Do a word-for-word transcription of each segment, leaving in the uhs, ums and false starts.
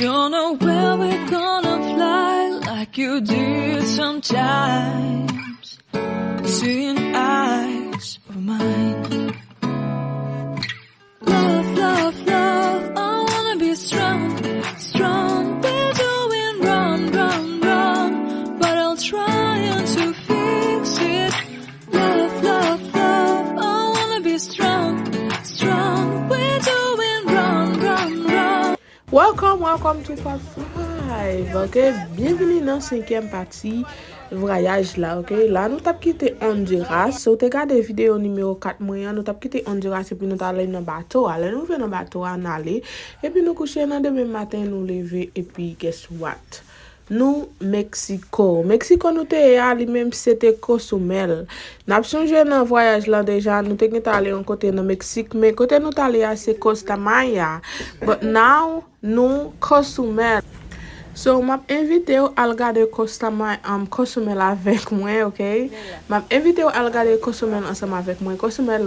Don't know where we're gonna fly like you did sometimes. Seeing eyes of mine. Love, love, love, I wanna be strong, strong. We're doing wrong, wrong, wrong, but I'll try to fix it. Love, love, love, I wanna be strong, strong. We're doing wrong, wrong, wrong. Welcome, welcome to part five, ok? Byenvini nan senkyèm pati vwayaj la, ok? La, nou t ap kite Honduras. Si w te gade videyo nimewo kat mwen an, nou t ap kite Honduras epi nou t ale nan bato a. Lè nou rive nan bato a, n ale. Epi nou kouche nan demen maten, nou leve, epi guess what? Nou Meksiko. Meksiko nou te ye a, li menm se te Cozumel. N ap sonje nan vwayaj lan deja, nou te gentan ale yon kote nan Meksik, men kote nou t ale a se Costa Maya. But now, nou Cozumel. So, m ap envite w al gade Costa Maya, um, Cozumel avèk mwen, ok? M ap envite w al gade Cozumel ansanm avèk mwen. Cozumel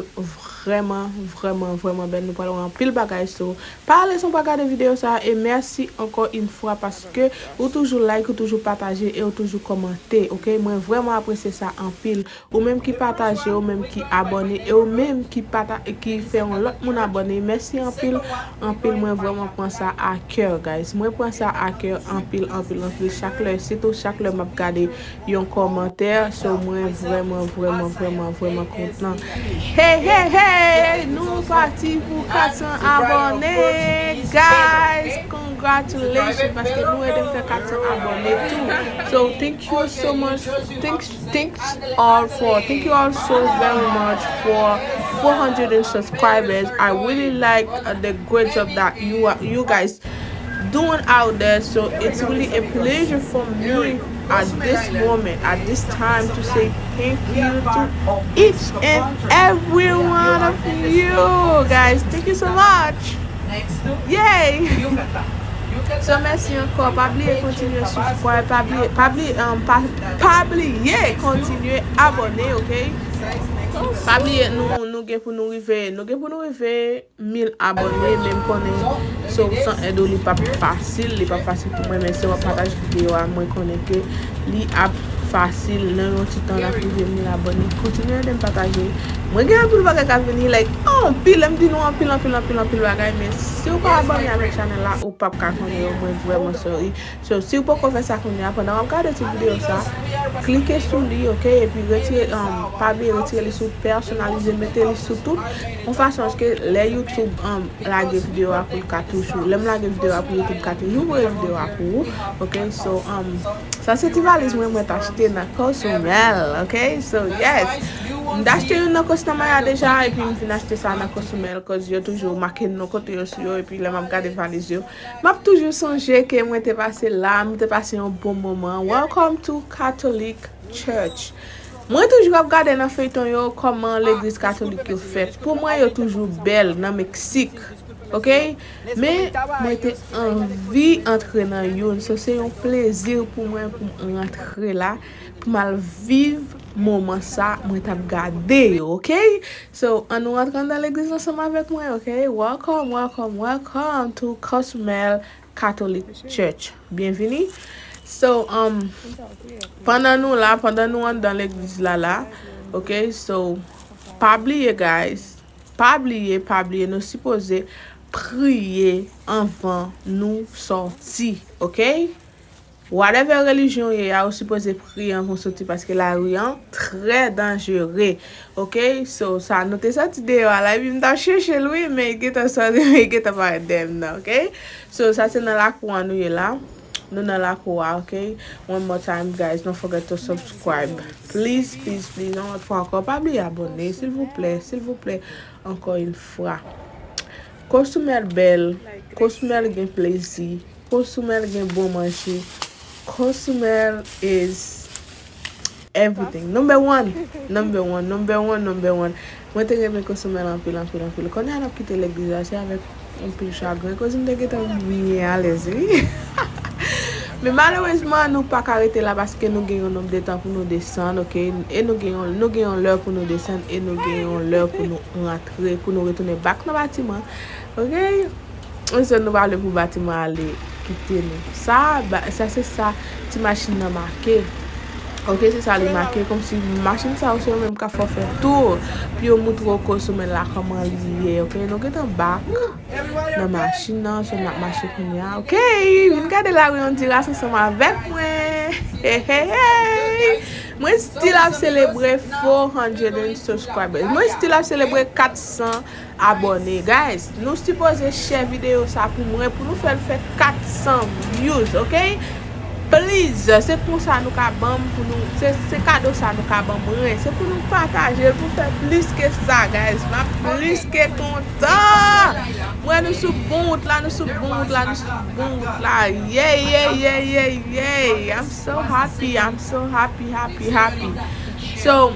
vrèman, vrèman, vrèman bèl. Nou pral wè anpil bagay, so pa ale san w pa gade videyo sa a, e mèsi ankò yon fwa paske ou toujou like, ou toujou pataje e ou toujou kòmante, ok? Mwen vrèman apresye sa anpil. Ou menm ki pataje, ou menm ki abòne, e ou menm ki pata-, ki fè yon lòt moun abòne, mèsi anpil, anpil. Mwen vrèman pran sa a kè, guys. Mwen pran sa a kè anpil, anpil, anpil. Chak lè, sitou chak lè m ap gade yon kòmantè, so mwen vrèman, vrèman, vrèman, vrèman kontan. Hey, hey, hey! Nou pati pou kat san abòne, guys! Congratulations, paske nou ede m fè kat san abòne tou. So, thank you so much. Thanks, thanks all for, thank you all so very much for four hundred subscribers. I really like, uh, the great job that you are, you guys doing out there. So it's really a pleasure for me at this moment, at this time, to say thank you to each and every one of you guys. Thank you so much. Yay! So, mèsi ankò. Pa bliye kontinye subscribe. Pa bliye, pa bliye, um, pa, pa bliye kontinye abòne, ok? Pa bliye, nou, nou gen pou nou rive, nou gen pou nou rive mil abòne, men m konnen, so, san èd ou, li p ap fasil, li p ap fasil pou mwen, men si w ap pataje videyo a, mwen konnen ke li ap fasil. Nan yon ti tan, n ap rive mil abòne. Kontinye ede m pataje. Mwen gen anpil bagay k ap vini, like, anpil, lè m di nou anpil, anpil, anpil, anpil bagay, men si w pa abòne avèk chanèl la, ou p ap ka konnen yo, mwen vrèman sorry. So, si w poko fè sa kounye a, pandan w ap gade ti videyo sa, klike sou li, ok? Epi retire, um, pa bliye retire li sou pèsonalize, mete li sou tout, yon fason aske lè YouTube, um, lage videyo a pou l ka toujou, lè m lage videyo a pou YouTube ka toujou voye videyo a pou ou, ok? So, um, sa se ti valiz mwen, mwen t achte nan Cozumel, ok? So, yes. M t achte youn nan Costa Maya deja, epi m vin achte sa nan Cozumel, cause yo toujou make non kote yo sou yo, epi lè m ap gade valiz yo, m ap toujou sonje ke mwen te pase la, m te pase yon bon moman. Welcome to Catholic Church. Mwen toujou ap gade nan feyton yo kòman legliz katolik yo fèt. Pou mwen, yo toujou bèl nan Meksik. Ok? Men, mwen te anvi antre nan youn. So, se yon plezi pou mwen pou m rantre la, pou m al viv moman sa mwen t ap gade yo, ok? So, ann nou rantre anndan legliz ansanm avèk mwen, ok? Welcome, welcome, welcome to Cozumel Catholic Church. Byenvini. So, um, pandan nou la, pandan nou anndan legliz la la, ok? So, pa bliye, guys, pa bliye, pa bliye, nou sipoze priye anvan nou sòti, ok? Whatever relijyon w ye a, ou sipoze priye anvan w soti paske lari an trè danjere. Ok? So, sa nou te soti deyò a la, epi m t ap chèche l wi, men li gentan soti, men li gentan parèt dèyè m nan, ok? So, sa se nan lakou an nou ye la. Nou nan lakou a, ok? One more time, guys, don't forget to subscribe. Please, please, please, yon lòt fwa ankò, pa bliye abòne, silvouplè, silvouplè, encore une fois. Cozumel bèl, Cozumel gen plezi. Cozumel gen bon manje. Cozumel is everything. Number one. Number one, number one, number one. Mwen te renmen Cozumel anpil, anpil, anpil. Kounye a n ap kite legliz la, se avèk anpil chagren. Koz m te gentan byen alèz, wi. Men malerezman, nou pa ka rete la paske nou gen yon nonb de tan pou nou desann, ok? E nou gen yon, nou gen yon lè pou nou desann, e nou gen yon lè pou nou rantre, pou nou retounen back nan batiman, ok? E se nou pa vle pou batiman ale kite nou. Sa, ba, sa se sa ti machin nan make. Ok, se sa li make, kòmsi machin sa yo se yo menm k ap fè w fè tou, pou yo moutre w Cozumel la kòman li ye, ok? Nou gentan back nan machin nan, so n ap mache kounye a, ok? Vin gade lari Honduras ansanm avèk mwen. Hey, hey, hey! Mwen still ap selebre four hundred subscribers. Mwen still ap selebre kat san abòne. Guys, nou sipoze share videyo sa pou mwen, pou nou fè l fè kat san views, ok? Please, se konsa nou ka ban m pou nou, se, se kado sa nou ka ban mwen. Se pou nou pataje l, pou fè plis ke sa, guys. M ap plis ke kontan. Mwen, nou sou bon wout la, nou sou bon wout la, nou sou bon wout la. Yeah, yeah, yeah, yeah, yeah. I'm so happy, I'm so happy, happy, happy. So,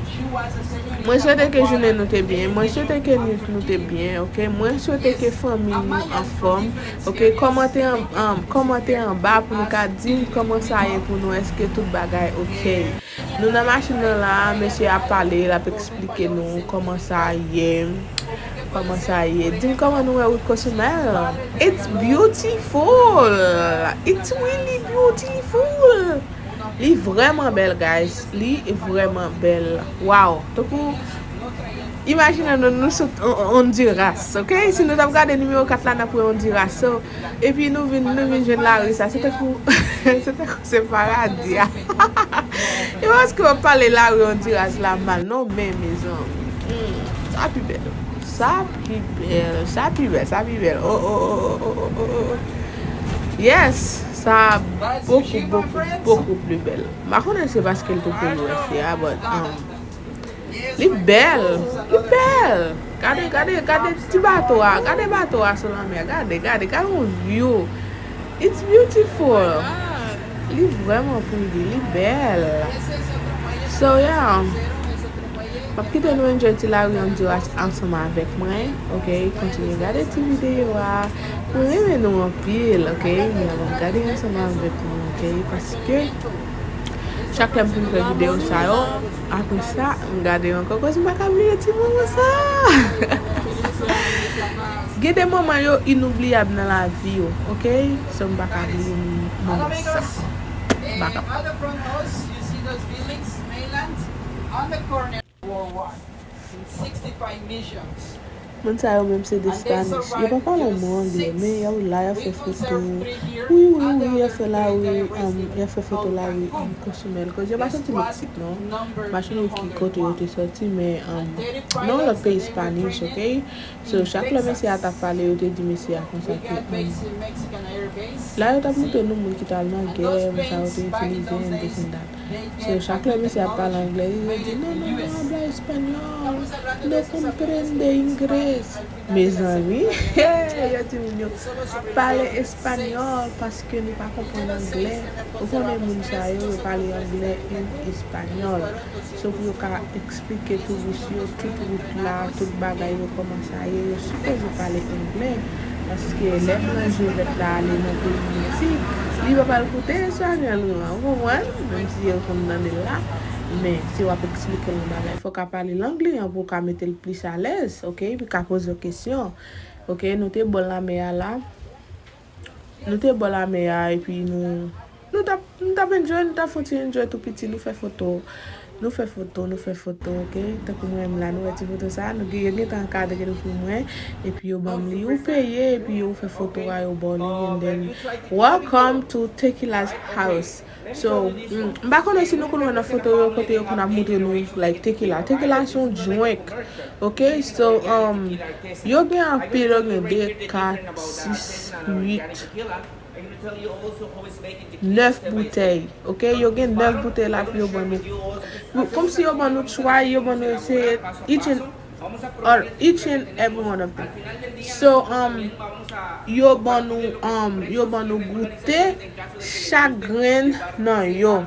mwen swete ke jounen nou te byen. Mwen swete ke nwit nou te byen, ok? Mwen swete ke fanmi nou anfòm, ok? Kòmante an, an, kòmante anba pou nou ka di m kòman sa ye pou nou, èske tout bagay ok? Nou nan machin nan la, mesye ap pale, l ap eksplike nou kòman sa ye, kòman sa ye. Di m kòman nou wè wout Cozumel. It's beautiful. It's really beautiful. Li vrèman bèl, guys. Li vrèman bèl. Wow. Tankou, imajine nou, nou sot Hon-, Honduras, ok? Si nou t ap gade nimewo kat la, n ap wè Honduras. So, epi nou vin, nou vin jwenn lari sa. Se tankou, se tankou se paradi a. E pa paske w ap pale lari Honduras la mal, non, men, mezanmi. Hmm, sa pi bèl. Sa pi bèl. Sa pi bèl. Sa pi bèl. Oh, oh, oh. Yes! Sa bokou, bokou, bokou pli bèl. M pa konnen se paske l te peye wè se a, but, um, li bèl. Li bèl. Gade, gade, gade ti bato a. Gade bato a sou lanmè. Gade, gade, gade yon view. It's beautiful. Li vrèman pretty. Li bèl. So, yeah. M ap kite nou enjoy ti lari Honduras ansanm avèk mwen, ok? Kontinye gade ti videyo a. Mwen renmen nou anpil, ok? Men ap gade ansanm avèk mwen, ok? Paske chak lè m fin fè videyo sa yo, apre sa, m gade yo ankò, koz m pa ka bliye ti moman sa. Gen de moman yo inoubliyab nan lavi yo, ok? So, m pa ka bliye moman sa. M pa ka. Moun sa yo menm se de Spanish. Yo pa pale yon mo anglè, men y ap la, y ap fè foto. Wi, wi, wi, y ap fè lari, um, y ap fè foto lari, um, Cozumel. Koz yo pa soti Meksik, non. M pa konnen ki kote yo te soti, men, um, nan yon lòt peyi Spanish, ok? So, chak lè mesye a t ap pale, yo te di mesye a konsa ke, um, la yo t ap montre nou moun ki t al nan gè, moun sa yo te itilize, and this and that. So, chak lè mesye ap pale anglè, li di, "No, no, no habla español, no comprende inglés." Mezanmi, yo di moun yo pale espanyòl paske nou pa konprann anglè. Ou konnen moun sa yo, yo pale anglè and espanyòl. So, pou yo ka eksplike touris yo tout wout la, tout bagay yo, kòman sa ye, yo sipoze pale anglè. Paske lè blanje vèt la ale nan peyi Meksik, li pa pral koute espanyòl nou an, ou konprann? Menm si yo konn tande l la, men si w ap eksplike l yon bagay, fò w ka pale lang li an pou w ka mete l plis alèz, ok? Pou w ka poze w kesyon, ok? Nou te bò lanmè a la. Nou te bò lanmè a, epi nou, nou t ap, nou t ap enjoy, nou t ap fè yon ti enjoy tou piti, nou fè foto. Nou fè foto, nou fè foto, ok? Tankou mwen menm la, nou wè ti foto sa, nou gen, yo gentan ankadre l pou mwen, epi yo ban m li, ou peye, epi yo fè foto a, yo ba w li, and then, "Welcome to Tequila's house." So, mm, m pa konnen si nou konn wè nan foto yo, kote yo konn ap montre nou, like, tequila. Tequila se yon drink, ok? So, um, yo gen anpil, yo gen de, kat, sis, uit, nèf boutèy, ok? Yo gen nèf boutèy la pou yo ban nou. Kòmsi yo ban nou tchway, yo ban nou se each and, or each and every one of them. So, um, yo ban nou, um, yo ban nou goute chak grenn nan yo.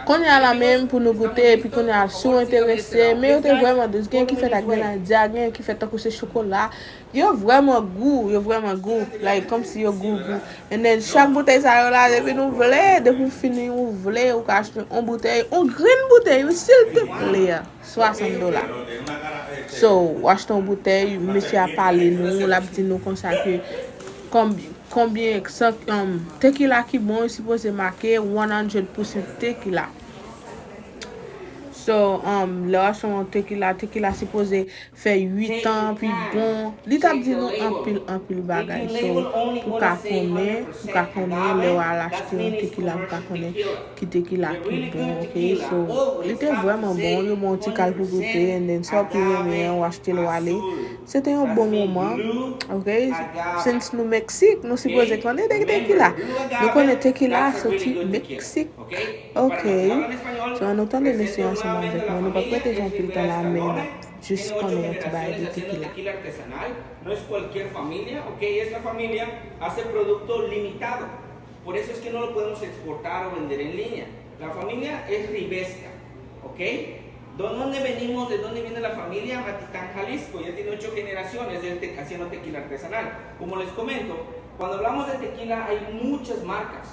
Kounye a la menm pou nou goute, epi kounye a si w enterese, men yo te vrèman dous. Gen ki fèt ak grenadya, gen ki fèt tankou se chokola. Yo vrèman gou, yo vrèman gou. Like, kòmsi yo gou, gou. And then, chak boutèy sa yo la, depi nou vle, depi w fini, ou vle, ou ka achte yon boutèy, yon grenn boutèy, wi, silteple, swasann dola. So, w achte yon boutèy, mesye a pale nou, l ap di nou konsa ke Konbyen, konbyen, san, um, tekila ki bon, yo sipoze make one hundred percent tekila. So, um, lè w achte yon tekila, tekila sipoze fè uit an, pi bon. Li t ap di nou anpil, anpil bagay. So, pou ka konnen, pou ka konnen, lè w al achte yon tekila, pou ka konnen ki tekila ki bon, ok? So, li te vrèman bon, yo ba w ti kal pou goute, and then sa w pi renmen an, w achte l, w ale. Se te yon bon moman, ok? Since nou Meksik, nou sipoze konnen de tekila. Nou konnen tekila soti Meksik. Ok. So, ann nou tande mesye ansanm avèk mwen. Nou p ap rete anpil tan la, men n ap jis konnen yon ti bagay de tekila. No es cualquier familia, ok, esta familia hace producto limitado. Por eso es que no lo podemos exportar o vender en línea. La familia es Ribesca, ok. ¿De dónde venimos? ¿De dónde viene la familia? Matitán, Jalisco. Ya tiene ocho generaciones de te- haciendo tequila artesanal. Como les comento, cuando hablamos de tequila hay muchas marcas,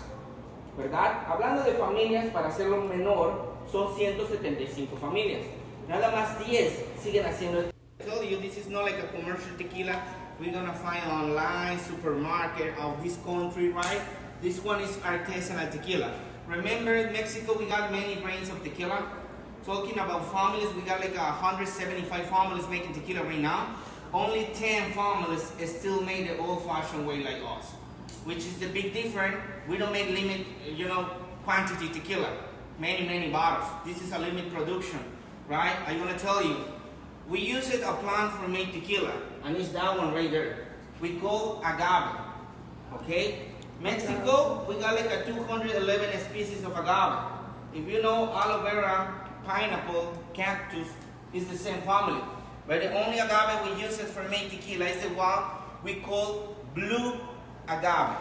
¿verdad? Hablando de familias, para hacerlo menor, son ciento setenta y cinco familias. Nada más diez siguen haciendo. I tell you, this is not like a commercial tequila we're gonna find online, supermarket of this country, right? This one is artisanal tequila. Remember, in Mexico, we got many brands of tequila. Talking about families, we got like a hundred seventy-five families making tequila right now. Only ten families still make the old-fashioned way like us, which is the big difference. We don't make limit, you know, quantity tequila, many, many bottles. This is a limit production, right? I wanna tell you, we use it a plant for make tequila, and it's that one right there. We call agave, okay? Mexico, we got like a two hundred eleven species of agave. If you know aloe vera, pineapple, cactus, it's the same family. But the only agave we use it for make tequila is the one we call blue agave.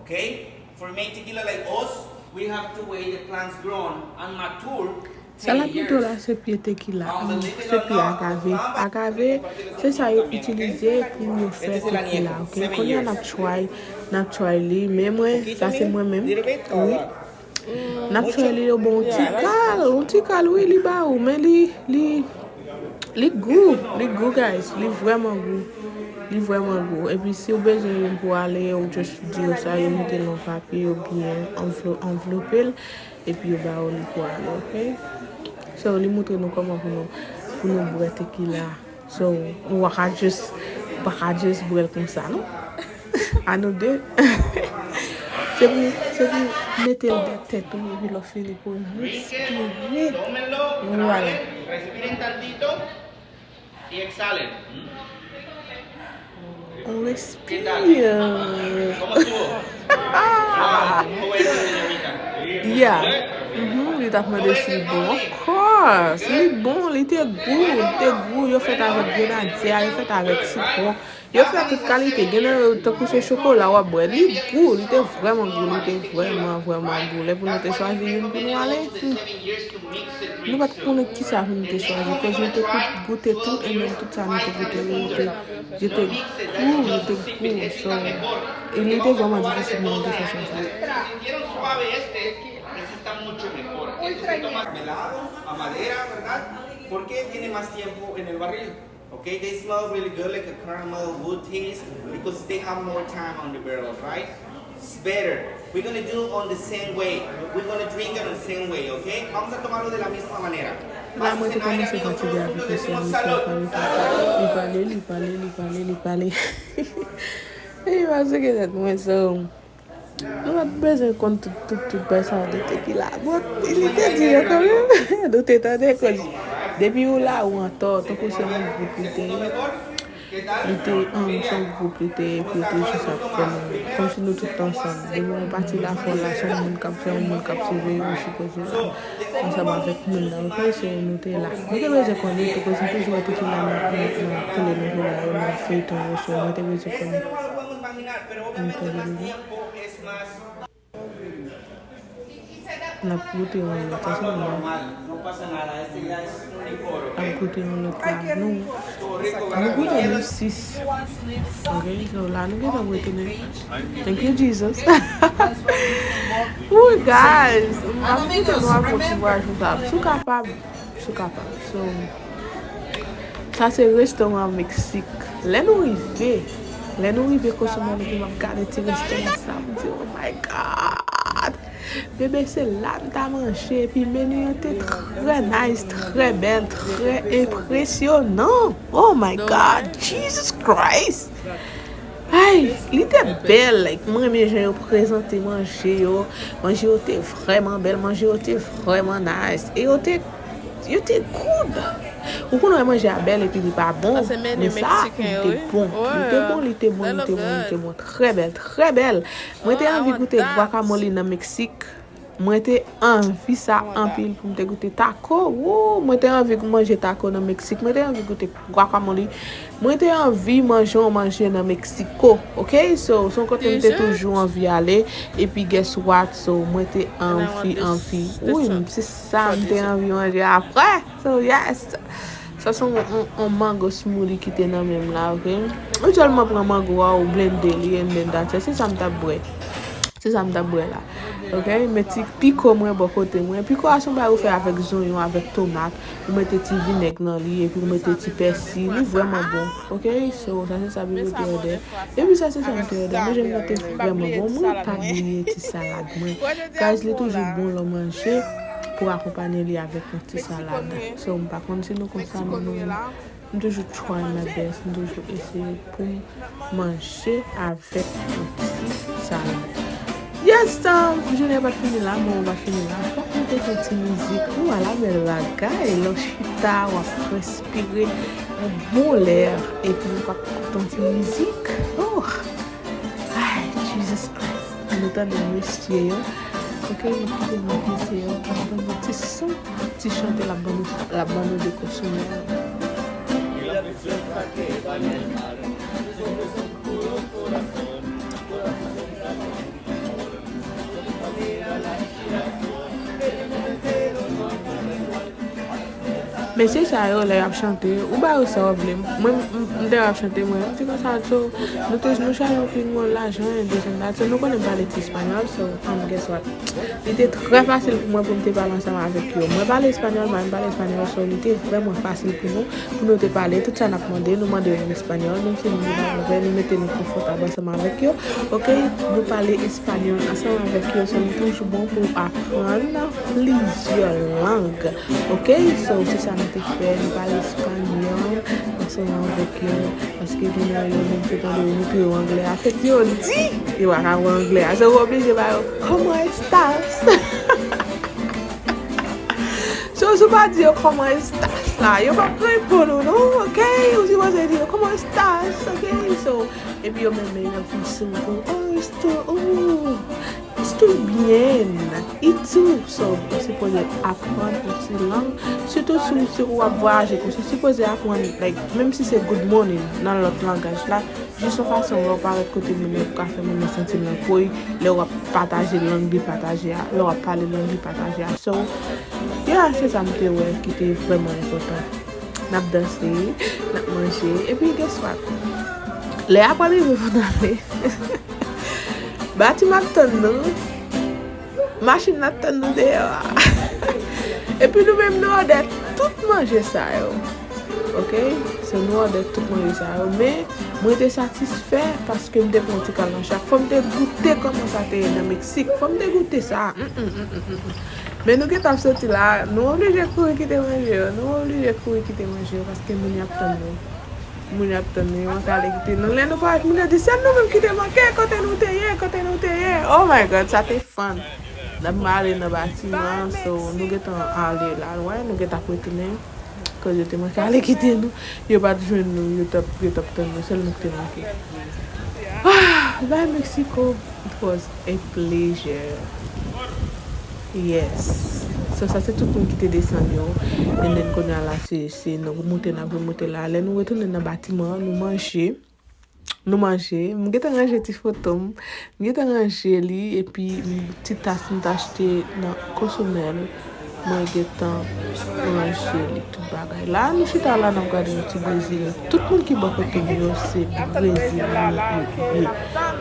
Okay? For make tequila like us, we have to wait the plants grown and mature. Sa l ap montre w la se pye tekila, um, se pye agave. Agave, se sa yo itilize pou yo fè tekila, ok? Kounye a n ap try, n ap try li, men mwen, sa se mwen menm, wi. N ap try li, yo ba w yon ti kal, yon ti kal, wi, li ba ou, men li, li, li gou, li gou, guys, li vrèman gou. Li vrèman gou. Epi si w bezwen youn pou ale, ou just di yo sa, yo mete l nan papye, yo byen anvlo- anvlope l. Epi yo ba ou li pou ale, ok? So, li montre nou kòman pou nou, pou nou bwè tekila. So, ou pa ka just, ou pa ka just bwè l konsa, non? A nou de. Se pou, se pou mete l dèyè tèt ou, epi lè w fini pou w respire. Vwala. Y exhalen. On respire. ¿Cómo estuvo? Yeah. Mhm, li t ap mande si l bon. Of course. Li bon, li te gou, li te gou. Yo fèt avèk grenadya, yo fèt avèk sitwon. Yo fè tout kalite. Gen nan yo, tankou se chokola w ap bwè. Li gou, li te vrèman gou, li te vrèman, vrèman gou. Lè pou nou te chwazi youn pou nou ale, hmm. Nou pa t konnen kisa pou nou te chwazi, cause nou te goute tout, e menm tout sa nou te goute yo, yo te, yo te gou, yo te gou, so, e li te vrèman difisil pou nou te fè chwa sa. Melado a madera, ¿verdad? ¿Por qué tiene más tiempo en el barril? Okay, they smell really good, like a caramel wood taste, because they have more time on the barrels, right? It's better. We're gonna do on the same way. We're gonna drink it on the same way, okay? Vamos a tomarlo de la misma manera. La mwen te kòmanse fatige avèk mesye a, mesye a pale, li pale, li pale, li pale, li pale, li pale. E pase ke tèt mwen, so, nou pa t bezwen konn tout, tout, tout bagay sa yo de tekila. Bon, li te di yo kanmenm. Nou te tande, cause depi ou la, ou antò, tankou se yon gwoup li te ye. Li te, um, se yon gwoup li te ye, epi yo te jis ap fè nou, kòmsi nou tout ansanm. Depi yon pati la fò la, se yon moun k ap fè, yon moun k ap siveye, ou sipoze la ansanm avèk moun nan, ok? So, nou te la. Nou te bezwen konnen tou, cause m toujou wè tekila nan, nan, nan tele nouvela yo, nan feyton yo, so, mwen te bezwen konnen. Mwen te bezwen. N ap goute yon lòt, sa se mwen. N ap goute yon lòt la, nou. Nou goute nou sis. Ok, so la nou gentan goute nou. Thank you, Jesus. Ooh, guys, m ap kite nou ak yon ti vwayaj konsa. Si w kapab, si w kapab. So, sa se restoran Meksik. Lè nou rive, Lè nou rive Cozumel epi m ap gade ti restoran sa, m di, "Oh my God!" Bebe, se la m ta manje, epi meni yo te trè nice, trè bèl, trè enpresyonan. Oh my God, Jesus Christ! Ay, li te bèl, like, mwen renmen jan yo prezante manje yo. Manje yo te vrèman bèl, manje yo te vrèman nice. E yo te, yo te good. Ou konn wè manje a bèl epi li pa bon, men sa, li te bon. Li te bon, li te bon, li te bon, li te bon. Trè bèl, trè bèl. Mwen te anvi goute guacamole nan Meksik. Mwen te anvi sa anpil pou m te goute taco. Woo, mwen te anvi manje taco nan Meksik. Mwen te anvi goute guacamole. Mwen te anvi manje yon manje nan Meksiko. Ok, so, se yon kote m te toujou anvi ale. Epi, guess what? So, mwen te anvi, anvi. Wi, se sa m te anvi manje apre. So, yes. Sa se yon, yon, yon mango smoothie ki te nan men m la, ok? Mwen sèlman pran mango a, ou blende li, and then that's it. Se sa m t ap bwè. Se sa m t ap bwè la. Ok? Men ti piko mwen bò kote mwen. Piko a se yon bagay ou fè avèk zonyon, avèk tomat. Ou mete ti vinèg nan li, epi ou mete ti pèsi. Li vrèman bon. Ok? So, sa se sa bebe te òdè. Epi sa se sa m te òdè. Manje m nan te vrèman bon. Mwen pa bliye ti salad mwen. Guys, li toujou bon lè w manje pou akonpanye li avèk yon ti salad. So, m pa konn si nou konsa, men mwen, m toujou try my best. M toujou eseye pou m manje avèk yon ti salad. Yes, um, jounen pa t fini la, moman pa t fini la. Fòk nou te fè ti mizik. Nou wè la bèl bagay. Lè w chita, w ap respire yon bon lè. Epi nou p ap koute yon ti mizik. Oh! Ay, Jesus Christ. Nou tande mesye yo. Ok, nou kite nou mesye yo. Nou tande ti son, ti chante l ap ban nou, l ap ban nou de kosonè. Mesye sa yo, lè y ap chante, ou ba yo sa w vle. Mwen, m, m, m te ap chante, mwen, m di konsa, so, nou te, nou chak nou fin gen lajan, and this and that. So, nou konnen m pale ti espanyòl, so, um, guess what? Li te trè fasil pou mwen pou m te pale ansanm avèk yo. Mwen pale espanyòl, mwen pale espanyòl, so, li te vrèman fasil pou nou, pou nou te pale. Tout sa n ap mande, nou mande yo an espanyòl, nou fini, nou pa ouvè, nou mete nou konfòtab ansanm avèk yo. Ok, nou pale espanyòl ansanm avèk yo, so, li toujou bon pou w aprann plizyè lang. Ok, so, se sa nou te fè, nou pale espanyòl ansanm avèk yo, paske gen nan yo menm, se tande yo moutre yo anglè a, tèt yo di, yo pa ka wè anglè a, so, ou oblije ba yo, "Cómo estás?" So, si w pa di yo, "Cómo estás?" la, yo p ap reponn ou, non, ok? Ou sipoze di yo, "Cómo estás?" Ok? So, epi yo menm, yo ap fè siy pou, "Oh, esto, oh, estoy bien." Y tou, so, ou sipoze aprann yon ti lang, sitou si, si w ap vwayaje konsa, ou sipoze aprann, like, menm si se good morning nan lòt langaj la, jis yon fason lè w parèt kote moun yo pou ka fè moun nan santi l nan po l, lè w ap pataje lang li pataje a, lè w ap pale lang li pataje a. So, yeah, se sa m te wè ki te vrèman enpòtan. N ap danse, n ap manje, epi guess what? Lè a pral rive pou n ale. Batiman ap tann nou. Machin nan ap tann nou deyò a. Epi nou menm nou òdè tout manje sa yo. Ok? So nou òdè tout manje sa yo. Men mwen te satisfè paske m te pran ti kal nan chak. Fò m te goute kòman sa te ye nan Meksik. Fò m te goute sa. Mm, mm, mm, mm, mm. Men nou gentan ap soti la. Nou oblije kouri kite manje yo. Nou oblije kouri kite manje yo paske moun yo ap tann nou. Moun yo ap tann nou. Yo manke ale kite nou. Lè nou parèt, moun yo di, "Se nou menm ki te manke. Kote nou te ye? Kote nou te ye?" Oh my God, sa te fun. N ap ale nan batiman an, so, nou gentan ale la, wè, nou gentan ap retounen. Koz yo te manke ale kite nou, yo pa t jwenn nou, yo t ap, yo t ap tann nou, sèl nou ki te manke. Ah, bye Mexico, it was a pleasure. Yes. So, sa se tout moun ki te desann yo. And then, kounye a la, se, se nou remonte, n ap remonte la. Lè nou retounen nan batiman an, nou manje. Nou manje. M gentan ranje ti foto m. M gentan ranje li, epi m, ti tas m t achte nan Cozumel. Mwen gentan ranje li, tout bagay. La, nou chita la, n ap gade yon ti Brezilyen. Tout moun ki bò kote m yo, se Brezilyen yo ye.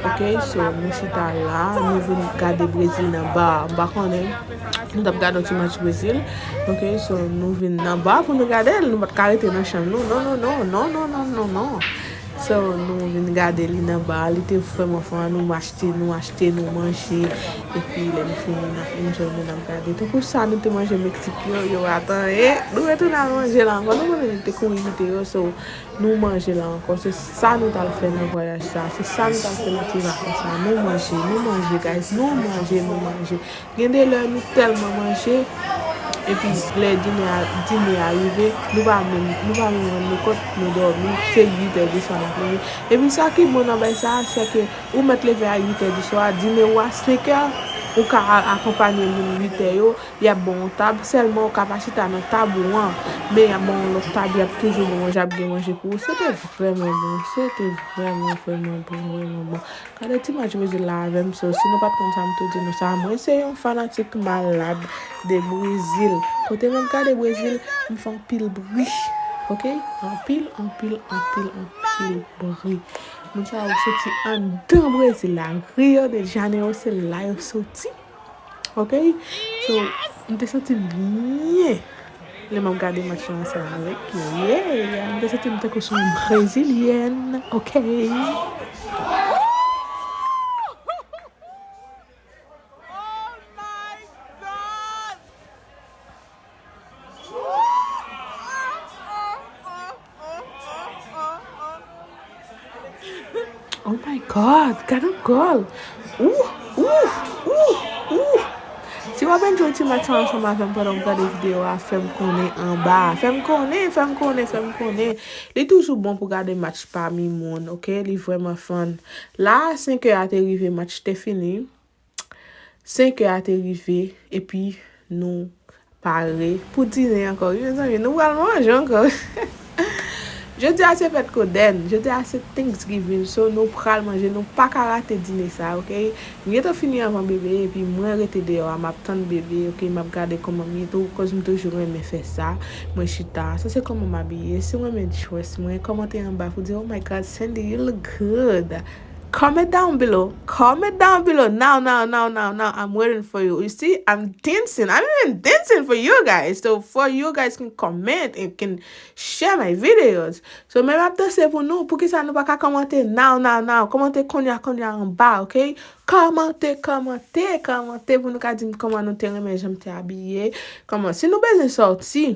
Ok, so, nou chita la, nou vin gade Brezil nan ba. M pa konnen, nou t ap gade yon ti match Brezil. Ok, so, nou vin nan ba pou nou gade l. Nou pa t ka rete nan chanm nou. Non, non, non, non. So, nou vin gade li nan ba a, li te vrèman fè nou achte, nou achte, nou manje. Epi, lè nou fini, n ap enjoy, nou n ap gade. Tankou sa nou te manje Meksik yo, yo atan, e nou retounen al manje la ankò. Nou konnen nou te kouri kite yo, so, nou manje la ankò. Se sa nou t al fè nan vwayaj sa. Se sa nou t al fè nan ti vakans la. Nou manje, nou manje, guys. Nou manje, nou manje. Gen de lè nou tèlman manje, epi lè dine a, dine a rive, nou pa menm, nou pa menm rann nou kont, nou dòmi. Se uit è di swa n ap leve. Epi sa ki bon nan bagay sa a, se ke ou mèt leve a uit è di swa, dine w a senk è, ou ka a-, akonpanye moun uit è yo, y ap ba w yon tab, sèlman ou ka pa chita nan tab ou an, men y ap ba w yon lòt tab, y ap toujou ba w manje, ap gen manje pou ou. Se te vrèman bon, se te vrèman, vrèman bon, vrèman bon. Gade ti match Brezil la avè m, so si nou pa t konn sa, m tou di nou sa. Mwen se yon fanatik malad de Brezil. Kote m ap gade Brezil, m fè anpil bri. Oke? Anpil, anpil, anpil, anpil bri. Moun sa yo soti anndan Brezil la. Rio de Janeiro, se la yo soti. Oke? So, m te santi m byen. Lè m ap gade match la ansanm avèk yo. Yeah! M te santi m tankou se yon Brezilyèn. Oke. Oh my God, gade yon gòl! Ouh, ouh, ouh, ouh! Si w ap enjoy ti match sa ansanm avè m pandan w ap gade videyo a, fè m konnen anba. Fè m konnen, fè m konnen, fè m konnen. Li toujou bon pou gade match pami moun, oke? Li vrèman fun. La, senk è a te rive, match te fini. Senk è a te rive, epi nou pare pou dine ankò. Wi, mezanmi, nou pral manje ankò. Jodi a se fèt Kodenn. Jodi a se Thanksgiving. So, nou pral manje. Nou pa ka rate dine sa, oke? M gentan fini anvan bebe, epi mwen rete deyò a, m ap tann bebe, oke? M ap gade kòman m ye tou, koz m toujou renmen fè sa. Mwen chita. Sa se kòman m abiye. Si w renmen dress mwen, kòmante anba pou di, "Oh my God, Sandy, you look good." Comment down below. Comment down below. Now, now, now, now, now. I'm waiting for you. You see, I'm dancing. I'm even dancing for you guys. So for you guys can comment and can share my videos. So, men m ap danse pou nou. Poukisa nou pa ka kòmante now, now, now? Kòmante kounye a, kounye a anba, oke? Kòmante, kòmante, kòmante pou nou ka di m kòman nou te renmen jan m te abiye. Kòman, si nou bezwen sòti,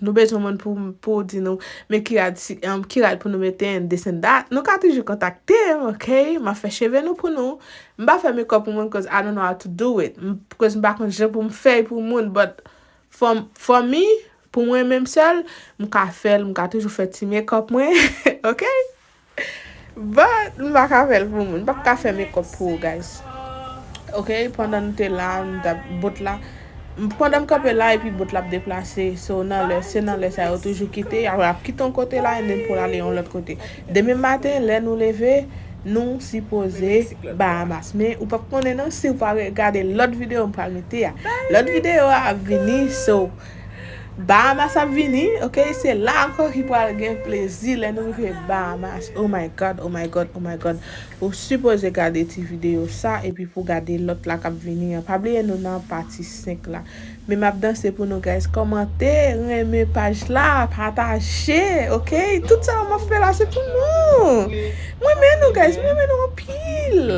nou bezwen moun pou, pou di nou, men ki rad, si, um, ki rad pou nou mete and this and that, nou ka toujou kontakte m, oke? M ap fè cheve nou pou nou. M pa fè makeup pou moun, cause I don't know how to do it. M, cause m pa konn jan pou m fè pou moun, but for, for me, pou mwen menm sèl, m ka fè l, m ka toujou fè ti makeup mwen, oke? But, m pa ka fè l pou moun. M p ap ka fè makeup pou ou, guys. Oke, pandan nou te la, nou t ap bòt la. M, pandan m kanpe la, epi bòt la ap deplase. So, nan lè, se nan lè sa yo toujou kite. Y ap kite yon kote la, and then pou l ale yon lòt kote. Demen maten, lè nou leve, nou sipoze Bahamas. Men, ou p ap konnen non, si w pa re-, gade lòt videyo m pral mete a. Lòt videyo a ap vini, so, Bahamas ap vini, oke? Se la ankò ki pral gen plezi lè nou rive Bahamas. Oh my God, oh my God, oh my God. Ou sipoze gade ti videyo sa, epi pou gade lòt la k ap vini an. Pa bliye nou nan pati senk la. Men m ap danse pou nou, guys. Kòmante, renmen paj la, pataje, oke? Tout sa m ap fè la, se pou nou. M renmen nou, guys. M renmen nou anpil.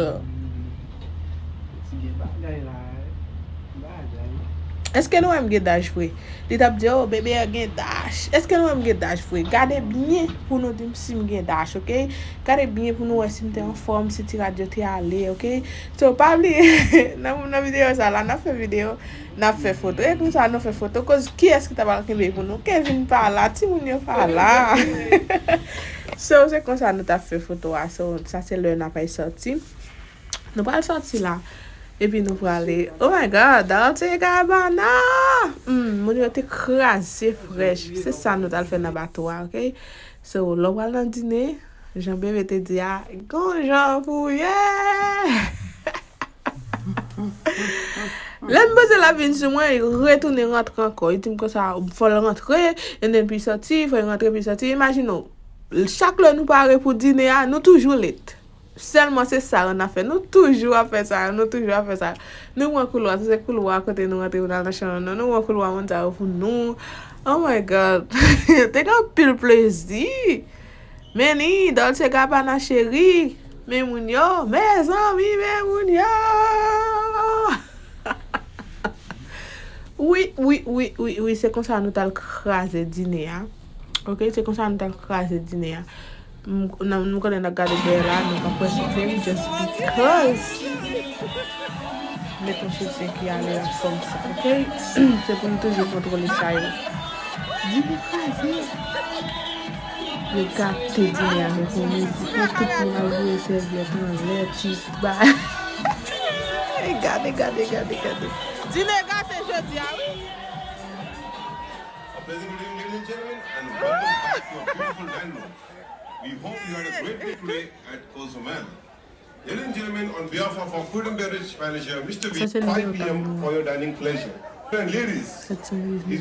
Èske nou wè m gen daj vre? Li t ap di, "Oh, bebe a gen daj." Èske nou wè m gen daj vre? Gade byen pou nou di m si m gen daj, oke? Gade byen pou nou wè si m te anfòm, si ti rad yo te ale, oke? So, pa bliye, nan, nan videyo sa la, n ap fè videyo, n ap fè foto. E konsa, nou fè foto. Koz, kiyès ki ta pral kenbe pou nou? Kevin pa la, timoun yo pa la. So, se konsa nou t ap fè foto a. So, sa se lè n ap al sòti. Nou pral sòti la. Epi nou prale. Oh my God, Dolce Gabbana! Hmm, moun yo te kraze frèch. Se sa nou t al fè nan bato a, oke? So, lè w pral nan dine, jan bebe te di a, gon jan pou w ye! Lè m panse l ap vin sou mwen, li retounen rantre ankò. Li di m konsa, fò l rantre, and then pi sòti, fò l rantre pi sòti. Imajine w, chak lè nou pare pou dine a, nou toujou late. Sèlman se sa yo n ap fè. Nou toujou ap fè sa, nou toujou ap fè sa. Nou pran koulwa, se koulwa kote nou rantre pou n al nan chanm nou. Nou pran koulwa moun sa yo pou nou. Oh my God. Te gen anpil plezi. Men ni Dolce Gabbana cheri. Men moun yo, mezanmi, men moun yo. Wi, wi, wi, wi, wi, se konsa nou t al kraze dine a. Ok, se konsa nou t al kraze dine a. M, nan, nou konnen n ap gade dèyè la, nou pa prese fini, just because. Met yon soutyen ki ale ansanm sa, ok? Se pou n toujou kontwole sa yo. Di pou kraze. Yo gate dine a, men pou mizik la, tout moun ap voye sèvyèt anlè, ti ba. Gade, gade, gade, gade. Dine gate jodi a, wi. A pleasant good evening, ladies and gentlemen, and welcome back to our beautiful dining room. We hope you had a great day today at Cozumel. Ladies and gentlemen, on behalf of our food and beverage manager, Mister V, five p m for your dining pleasure. And ladies, it's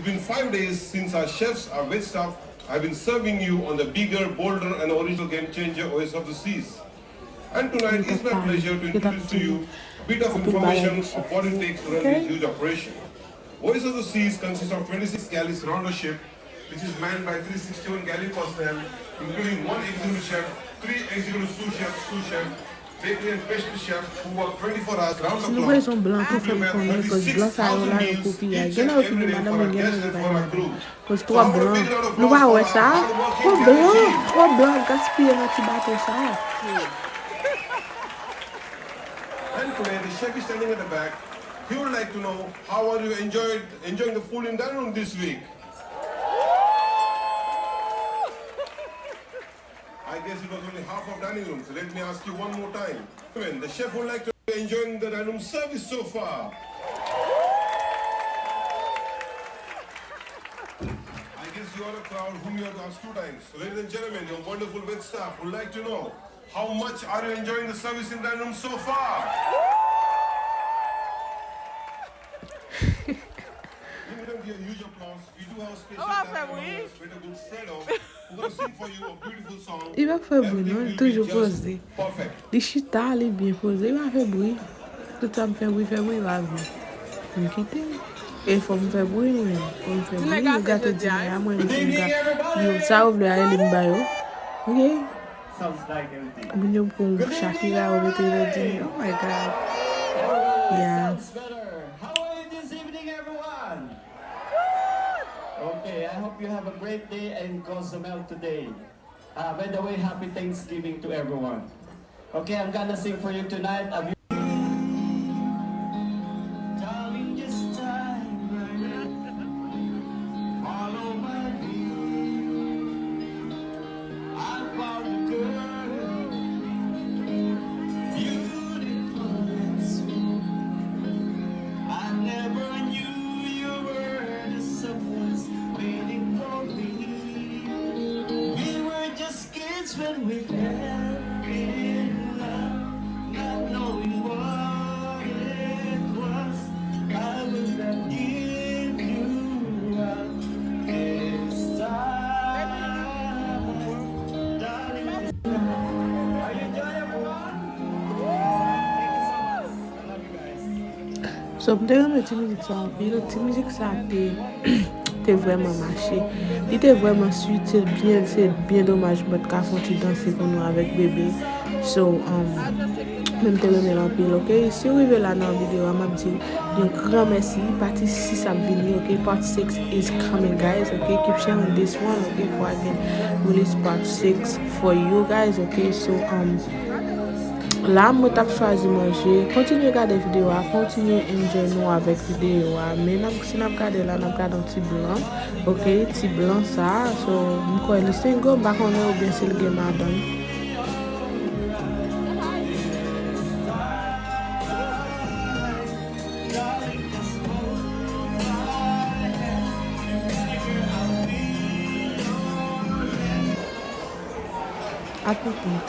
been five days since our chefs, our wait staff, have been serving you on the bigger, bolder, and original game changer, Voice of the Seas. And tonight, it's my pleasure to introduce to you a bit of information of what it takes to run this huge operation. Voice of the Seas consists of twenty-six galleys around the ship, which is manned by three sixty-one galley personnel, including one executive chef, three executive sous chefs, sous chefs, bakery and pastry chefs who work twenty-four hours round the clock to prepare thirty-six thousand meals each and every day for our guests and for our crew. Koz twò blan. Nou pa wè sa? Twò blan, twò blan ap gaspiye nan ti bato sa. And today, the chef is standing at the back. He would like to know how are you enjoyed, enjoying the food in dining room this week. I guess it was only half of dining room, so let me ask you one more time. Gentlemen, the chef would like to enjoying the dining room service so far. I guess you are a crowd whom you have to ask two times. So, ladies and gentlemen, your wonderful wait staff would like to know how much are you enjoying the service in dining room so far? Give them a huge applause. We do have a special dining room manager, Fredo Godfredo. Li pa fè bri non, li toujou poze. Li chita, li byen poze, li pa fè bri. Tout sa m fè bri, fè bri, li pa vle. M kite l. E fò m fè bri, mwen. Fò m fè bri, yo gate dine a, mwen menm pou m ka. Yo, sa yo vle a, rele m ba yo. Ok? Moun yo pran Shakira, yo mete nan dine. Oh my God. Yeah. Okay, I hope you have a great day in Cozumel today. Uh, by the way, happy Thanksgiving to everyone. Okay, I'm gonna sing for you tonight. Have you Darling, just dive right in. Follow my lead. I found a girl, beautiful and sweet. I never knew you were the someone's waiting for me. We were just kids when we fell in love, not knowing what it was. I will not give you up this time. Darling, are you enjoying, everyone? Thank you so much. I love you guys. So, m te renmen ti mizik sa anpil. Ti mizik sa te, te vrèman mache. Li te vrèman sweet, se byen, se byen domaj m pa t ka fè yon ti danse pou nou avèk bebe. So, um, men m te renmen l anpil, ok? Si w rive la nan videyo a, m ap di yon gran mèsi. Pati sis ap vini, ok? Part six is coming, guys, ok? Keep sharing this one, ok? For I can release part six for you guys, ok? So, um, la, mwen t ap chwazi manje. Kontinye gade videyo a, kontinye enjoy nou avèk videyo a. Men n ap, si n ap gade la, n ap gade yon ti blan. Ok, ti blan sa. So, m kwè li single, m pa konnen oubyen si l gen madanm. Apre tout,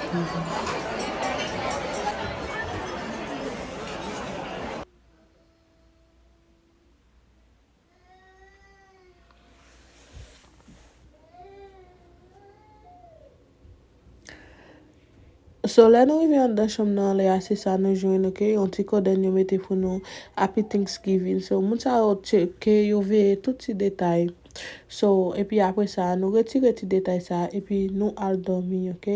So, lè nou rive anndan chanm nan anlè a, se sa nou jwenn, ok? Yon ti kodenn yo mete pou nou. Happy Thanksgiving. So, moun sa yo tcheke, yo veye tout ti detay. So, epi apre sa, nou retire ti detay sa, epi nou al dòmi, ok?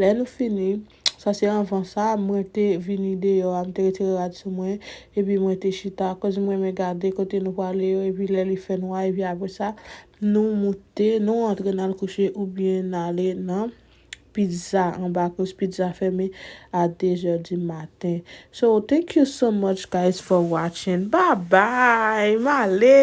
Lè nou fini, sa se anvan sa, mwen te vini deyò a, m te retire rad sou mwen, epi mwen te chita, akoz m renmen gade kote nou prale yo, epi lè li fè nwa, epi apre sa, nou moute, nou antre n al kouche oubyen n ale nan pizza anba, akoz pizza fèmen a de zè di maten. So, thank you so much, guys, for watching. Bye bye, m ale.